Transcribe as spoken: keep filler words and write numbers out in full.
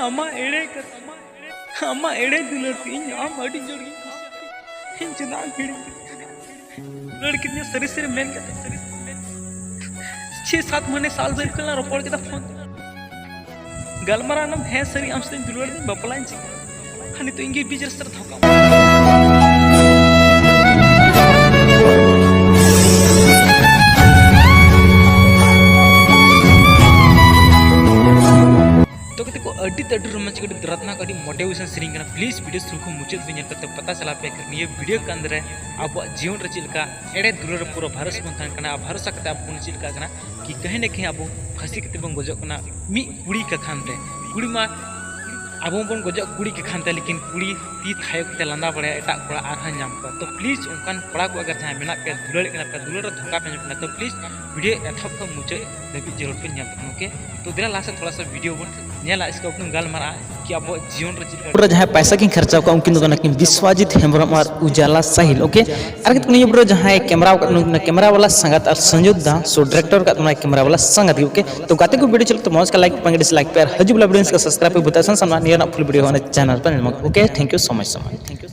ᱟᱢᱟᱜ ᱮᱲᱮ ᱠᱟᱛᱷᱟ, ᱟᱢᱟᱜ ᱮᱲᱮ ᱫᱩᱞᱟᱹᱲ ᱛᱮ ᱤᱧ ᱟᱢ ᱟᱹᱰᱤ ᱡᱳᱨ ᱜᱤᱧ ᱠᱩᱥᱤᱭᱟᱜ ᱠᱟᱱᱟ᱾ ᱤᱧ ᱪᱮᱫᱟᱜ ᱮᱢ ᱦᱤᱲᱤᱧ ᱠᱮᱫᱟ? ᱫᱩᱞᱟᱹᱲ ᱠᱤᱫᱤᱧᱟ ᱥᱟᱹᱨᱤ ᱥᱟᱹᱨᱤ ᱢᱮᱱ ᱠᱟᱛᱮ, ᱥᱟᱹᱨᱤ ᱥᱟᱹᱨᱤ ᱢᱮᱱ ᱠᱟᱛᱮ᱾ ᱪᱷᱮ ᱥᱟᱛ ᱢᱟᱦᱱᱮ ᱥᱟᱞ ᱵᱷᱟᱹᱨ ᱠᱷᱚᱱ ᱞᱟᱝ ᱨᱚᱯᱚᱲ ᱠᱮᱫᱟ ᱯᱷᱳᱱ ᱛᱮ᱾ ᱜᱟᱞᱢᱟᱨᱟᱣ ᱮᱱᱟᱢ, ᱦᱮᱸ ᱥᱟᱹᱨᱤ ᱟᱢ ᱥᱟᱛᱮᱧ ᱫᱩᱞᱟᱹᱲ ᱫᱟᱹᱧ, ᱵᱟᱯᱞᱟᱧ ᱪᱮᱫ᱾ ᱟᱨ ᱱᱤᱛᱚᱜ ᱤᱧ ᱜᱮ ᱵᱤᱪ ᱨᱟᱥᱛᱟ ᱨᱮ ᱫᱷᱚᱠᱟ᱾ ᱛᱚ ᱜᱟᱛᱮ ᱠᱚ, ᱟᱹᱰᱤ ᱛᱮ ᱟᱹᱰᱤ ᱨᱳᱢᱟᱱᱪᱚᱠ, ᱟᱹᱰᱤ ᱫᱚᱨᱫᱽᱱᱟᱠ, ᱟᱹᱰᱤ motivation ᱥᱮᱨᱮᱧ ᱠᱟᱱᱟ᱾ Please video ᱥᱩᱨᱩ ᱠᱷᱚᱱ ᱢᱩᱪᱟᱹᱫ ᱫᱷᱟᱹᱵᱤᱡ ᱧᱮᱞ ᱠᱟᱛᱮ ᱯᱟᱛᱟ ᱪᱟᱞᱟᱣ ᱯᱮ, ᱱᱤᱭᱟᱹ video ᱠᱟᱱ ᱨᱮ ᱟᱵᱚᱣᱟᱜ ᱡᱤᱭᱚᱱ ᱨᱮ ᱪᱮᱫ ᱞᱮᱠᱟ ᱮᱲᱮ ᱫᱩᱞᱟᱹᱲ ᱨᱮ ᱯᱩᱨᱟᱹ ᱵᱷᱟᱨᱚᱥ ᱵᱚᱱ ᱛᱟᱦᱮᱱ ᱠᱟᱱᱟ, ᱟᱨ ᱵᱷᱟᱨᱚᱥᱟ ᱠᱟᱛᱮ ᱟᱵᱚ ᱵᱚᱱ ᱪᱮᱫ ᱞᱮᱠᱟ ᱠᱟᱱᱟ ᱠᱤ ᱠᱟᱹᱦᱤ ᱱᱟ ᱠᱟᱹᱦᱤ ᱟᱵᱚ ᱯᱷᱟᱹᱥᱤ ᱠᱟᱛᱮ ᱵᱚᱱ ᱜᱚᱡᱚᱜ ᱠᱟᱱᱟ ᱢᱤᱫ ᱠᱩᱲᱤ ᱠᱟᱠᱷᱟᱱ ᱛᱮ᱾ ᱠᱩᱲᱤ ᱢᱟ ᱟᱵᱚ ᱵᱚᱱ ᱜᱚᱡᱚᱜ ᱠᱩᱲᱤ ᱠᱟᱠᱷᱟᱱ ᱛᱮ, ᱞᱮᱠᱤᱱ ᱠᱩᱲᱤ ᱛᱤ ᱛᱷᱟᱭᱚ ᱠᱟᱛᱮ ᱞᱟᱸᱫᱟ ᱵᱟᱲᱟᱭᱟ ᱮᱴᱟᱜ ᱠᱚᱲᱟ ᱟᱨᱦᱚᱸ ᱧᱟᱢ ᱠᱚᱣᱟ᱾ ᱛᱚ please ᱚᱱᱠᱟᱱ ᱠᱚᱲᱟ ᱠᱚ ᱟᱜᱟᱨ ᱡᱟᱦᱟᱸᱭ ᱢᱮᱱᱟᱜ ᱯᱮᱭᱟ, ᱫᱩᱞᱟᱹᱲᱮᱫ ᱠᱟᱱᱟ ᱯᱮ, ᱫᱩᱞᱟᱹᱲ ᱨᱮ ᱫᱷᱳᱠᱟ ᱯᱮ ᱧᱟᱢ ᱠᱟᱱᱟ, ᱛᱚ please video ᱮᱛᱚᱦᱚᱵ ᱠᱷᱚᱱ ᱢᱩᱪᱟᱹᱫ ᱫᱷᱟᱹᱵᱤᱡ ᱡᱟᱹᱨᱩᱲ ᱯᱮ ᱧᱮᱞ ᱛᱟᱵᱚᱱᱟ, okay? ᱛᱚ ᱫᱮᱞᱟ ᱞᱟᱦᱟ ᱥᱮᱫ ᱛᱷᱚᱲᱟ ᱥᱟ video ᱵᱚᱱ ᱧᱮᱞᱟ, ᱤᱥᱠᱮ ᱵᱟᱫ ᱵᱚᱱ ᱜᱟᱞᱢᱟᱨᱟᱜᱼᱟ ᱠᱤ ᱟᱵᱚᱣᱟᱜ ᱡᱤᱭᱚᱱ ᱨᱮ ᱪᱮᱫ ᱞᱮᱠᱟ ᱯᱩᱨᱟᱹ ᱡᱟᱦᱟᱸᱭ ᱯᱟᱭᱥᱟ ᱠᱤᱱ ᱠᱷᱚᱨᱪᱟ ᱠᱚᱣᱟ ᱩᱱᱠᱤᱱ ᱫᱚ ᱠᱟᱱᱟ ᱠᱤᱱ ᱵᱤᱥᱣᱟᱡᱤᱛ ᱦᱮᱢᱵᱨᱚᱢ ᱟᱨ ᱩᱡᱟᱞᱟ ᱥᱟᱦᱤᱞ, okay? ᱟᱨ ᱠᱤᱱᱛᱩ ᱱᱤᱭᱟᱹ ᱯᱩᱨᱟᱹ ᱡᱟᱦᱟᱸᱭ ᱠᱮᱢᱨᱟ ᱟᱠᱟᱫ ᱱᱩᱠᱤᱱ ᱠᱮᱢᱨᱟ ᱵᱟᱞᱟ ᱥᱟᱸᱜᱟᱛ ᱟᱨ ᱥᱚᱧᱡᱚᱭ ᱫᱟ, so director ᱟᱠᱟᱫ ᱵᱚᱱᱟᱭ ᱠᱮᱢᱨᱟ ᱵᱟᱞᱟ ᱥᱟᱸᱜᱟᱛ ᱜᱮ, okay? ᱛᱚ ᱜᱟᱛᱮ ᱠᱚ video ᱪᱮᱫ ᱞᱮᱠᱟ ᱢᱚᱡᱽ ᱠᱟ like ᱯᱮ, dislike ᱯᱮ, ᱟᱨ ᱦᱤᱡᱩᱜ ᱵᱮᱞᱟ video ᱥᱟᱵᱥᱠᱨᱟᱭᱤᱵ ᱯᱮ ᱵᱩᱛᱟᱹ ᱥᱟᱱ ᱥᱟᱱᱟ ᱱᱤᱭᱟᱹ ᱨᱮᱱᱟᱜ full video ᱦᱚᱸ ᱚᱱᱟ channel ᱯᱮ ᱧᱟᱢᱟ, okay? Thank you so much, so much, thank you.